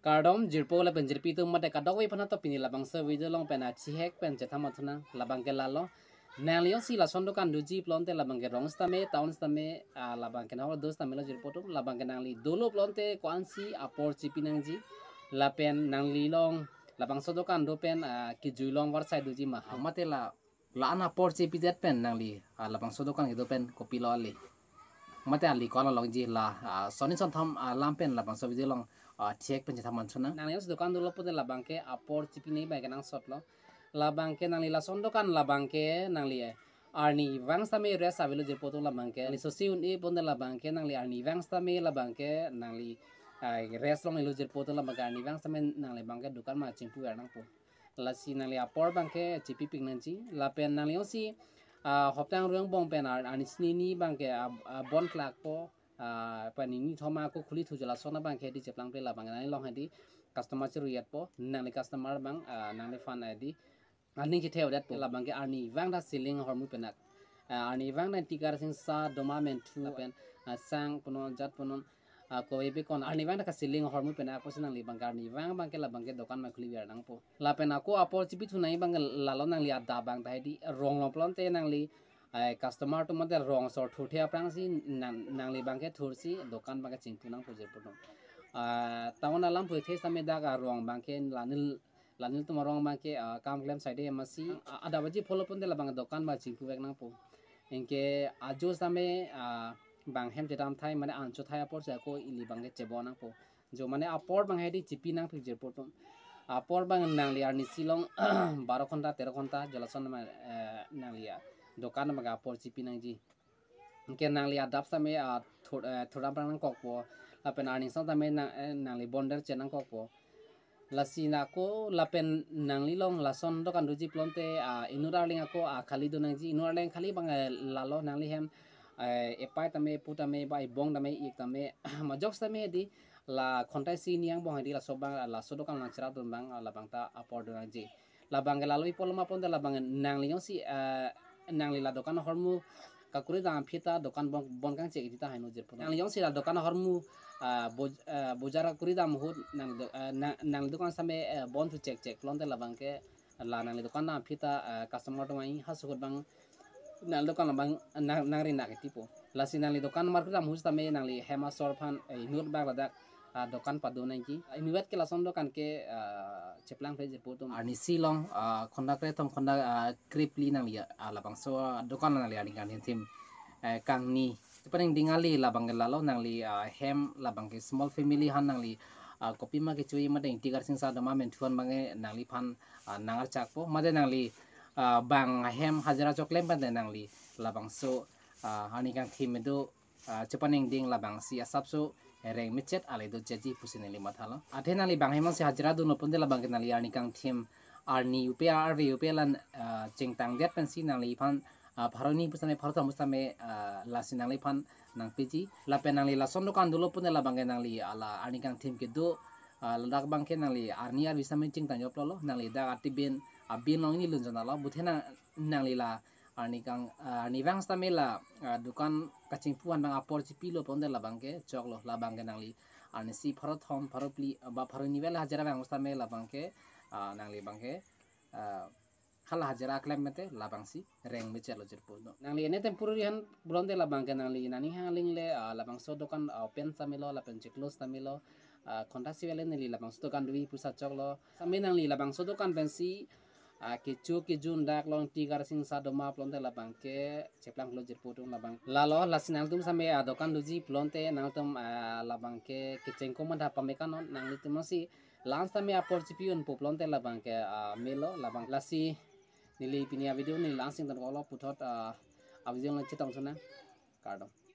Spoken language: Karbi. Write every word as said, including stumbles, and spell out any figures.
Kardom jirpo lapen jirpi atum mate kadokave aphan ato pini labangso video along pen achihek pen chethan mathu nang labang ke lalo. Nangli jongsi lason dokan doji pulote labang ke rong sitame, town sitame, ah, labang ke nahok do sitame lo jirpo atum, labang ke nangli dolo pulote ko-ansi apor chipi nangji, lapen nangli along labangso dokan do pen, ah, kejui along varsai doji ma. Ah, mate la, la-an apor chipidet pen nangli, ah, labangso dokan kedo pen kopilo ale. Mate ali ko-an longji la, ah, son ni son thom, ah, alam pen labangso video along, ah, chihek pen chethan mathu nang. Nangli jongsi dokan dolo pulote labang ke apor chipi nangji abang ke nangsot lo. Labang ke nangli lason dokan labang ke nangli, eh, arnivang sitame rest avelo jirpo atum labang ke. Nangli sosi un-e pulote labang ke nangli arnivang sitame labang ke nangli, ah, rest longlelo jirpo atum labang ke arnivang sitame nangli abang ke dokan ma chingpu ver nangpo. Lasi nangli apor abang ke chipipik nangji. Lapen nangli jongsi, ah, hoptang ruang bong pen ar-, arni sini ni abang ke, ah, ah, bon klak po, ah, pa nini thom ako khuli thu jala sona abang ke hedi cheplang pe labang ke nangli along hedi customer cheru yat po, nangli customer abang, ah, nangliphan hedi aning chetheo det po. Labang ke arnivang ta Siling ahormu penak. Ah, arnivang ta Tikar Singsa Doma Menthu lapen, ah, sang punon jat punon, ah, kove bekon arnivang ta ka Siling ahormu penak apotsi nangli abang ke arnivang abang ke labang ke dokan ma khuli ver nangpo. Lapen ako apor chipi thu nangji abang ke lalo nangli adap abang ta hedi rong long pulote nangli, eh, customer atum mate rong asor thurthe aphrangsi nang, nangli abang ke thursi dokan abang ke chingpu nangpo jirpo atum. Ah, town alam puithe sitame dak arong abang ke la neli, la nelitum arong abang ke, ah, kam klem saide amatsi, ah, adap aji pholo pulote labang dokan abang chingpu vek nangpo. Anke ajo sitame, ah, bang hem chedam thai mane ancho thai apor si ako ili abang ke chebo nangpo. Jo mane apor abang hedi chipi nangpik jirpo atum. Apor abang nangli arnisi along baro ghonta, tero ghonta jala sona ma, eh, nangli, ah, dokan abang ke apor chipi nangji. Anke nangli adap sitame, ah, thur-, eh, thurdam phrang nangkokpo. Lapen arni song sitame nang, eh, nangli bonder che nangkokpo. Lasi nako lapen nangli along lason dokan doji pulote, ah, inut arleng ako, ah, khali do nangji, inut arleng khali abang, eh, lalo nangli hem, eh, epai tame, epu tame, ba ebong tame, ik tame, majok sitame hedi, la ghonta isi ni angbong hedi laso abang, laso dokan nangcherap dun abang, ah, labang ta apor do nangji. Labang ke lalo ipoloma pulote labang nangli jongsi, eh, nangli la dokan ahormu kakuri dam aphi ta dokan bon, bon kangchek iti ta haino jirpo. Nangli jongsi la dokan ahormu, ah, boj-, ah, bojar kakuri dam ahut nang do-, ah, nang, nangli dokan sitame, eh, bon thu chekchek pulote labang ke la nangli dokan dam aphi ta, ah, customer atum ai ha suhut abang nangli dokan abang nang, nangri nak itipo. Lasi nangli dokan mar kuri dam ahut sitame nangli hem asor aphan, eh, inut bak ladak, ah, dokan pado nangji. Inutvet ke lason dokan ke, ah, cheplang pe jirpo atum. Arnisi along, ah, ghonta krethom ghonta, ah, krephli nangli, ah, labangso, ah, dokan nangli arni kangthim, eh, kangni. Chepaningding ale labang ke lalo nangli, ah, hem labang ke small family aphan nangli, ah, kopima kecho-i mate Tikar Singsa Doma Menthu aphan abang ke nangliphan, ah, nang-archakpo mate nangli, ah, bang hem hajira choklem pen nangli labangso, ah, arni kangthim kedo, ah, chepaningding labangsi asapso reng mechet ale do cheji pusi neli mathalo. Athe nangli bang hem si hajira dunlo pulote labang ke nangli arni kangthim arni upe arve upe la, ah, chingtangdet pensi nangliphan, ah, pharo ni pusitame pharo thom pusitame, ah, lasi nangliphan nangpiji. Lapen nangli lason dokan dolo pulote labang ke nangli ala arni kangthim kedo, ah, ladak abang ke nangli arni arve sitame chingtang joplo lo, nangli dak ati bin, ah, bin along ili lun jonalo, buthe nang, nangli la arni kang, ah, arnivang sitame la, ah, dokan kachingpu an abang apor chipilo pulote labang ke choklo, labang ke nangli arnisi pharo thom, pharo phli, ah, ba pharo ni vel hajira vang sitame labang ke, ah, nangli abang ke, ah, hala hajira klem mate labangsi reng mechet lo jirpo atum. Nangli ene temporary aphan pulote labang ke nangli nangning hang aling le, ah, labangso dokan, ah, open sitame lo, lapen checlose sitame lo, ah, ghonta isi vel le neli labangso dokan doji pusi choklo. Sitame nangli labangso dokan pensi, ah, kecho kejun dak along Tikar Singsa Doma pulote labang ke cheplang lo jirpo atum labang. Lalo lasi nangtum sitame, ah, dokan doji pulote nangtum, ah, labang ke kecheng komat ha pamekanon nanglitum si la-an sitame apor chipi unpo pulote labang ke, ah, melo labang lasi neli pini avideo neli la-an si ingtonkoklo puthot, ah, avideo nang chetong sona. Kardom.